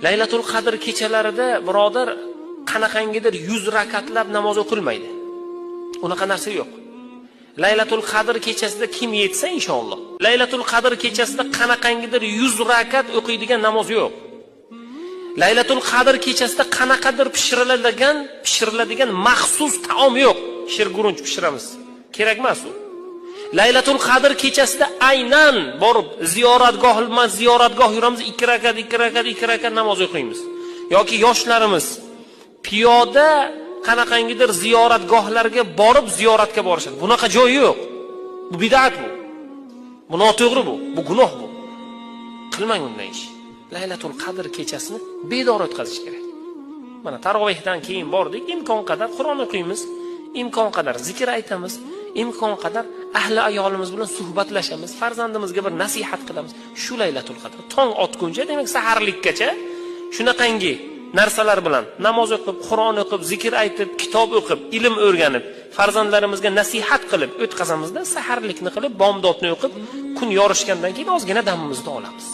Laylatul Qadr kechalarida, birodar, qanaqangidir 100 rakatlab namoz o'qilmaydi. Unaqa narsa yo'q. Laylatul Qadr kechasida kim yetsa inshaalloh. Laylatul Qadr kechasida qanaqangidir 100 rakat o'qiydigan namoz yo'q. Laylatul Qadr kechasida qanaqadir pishiriladigan maxsus taom yo'q. Shirgurunch pishiramiz. Kerak emas u. Laylatul Qadr kechasida aynan borib ziyoratgoh yuramiz, 2 rakat, 2 rakat, 2 rakat namoz o'qiymiz. Yoki yoshlarimiz piyoda qanaqangidir ziyoratgohlarga borib ziyoratga borishadi. Bunaqa joy yo'q. Bu bid'at bu. Bu noto'g'ri bu. Bu gunoh bu. Qilmang unday ish. Laylatul Qadr kechasini bedor o'tkazish kerak. Mana tarovehdan keyin bordik, imkon qadar Qur'on o'qiymiz, imkon qadar zikr aytamiz, imkon qadar ahli ayolimiz bilan suhbatlashamiz, farzandimizga bir nasihat qilamiz. Shu Laylatul Qadr tong otguncha, demak saharlikkacha shunaqangi narsalar bilan namoz o'qib, Qur'on o'qib, zikr aytib, kitob o'qib, ilm o'rganib, farzandlarimizga nasihat qilib o'tkazamizda, saharlikni qilib, bomdodni o'qib, kun yorishgandan keyin ozgina damimizni olamiz.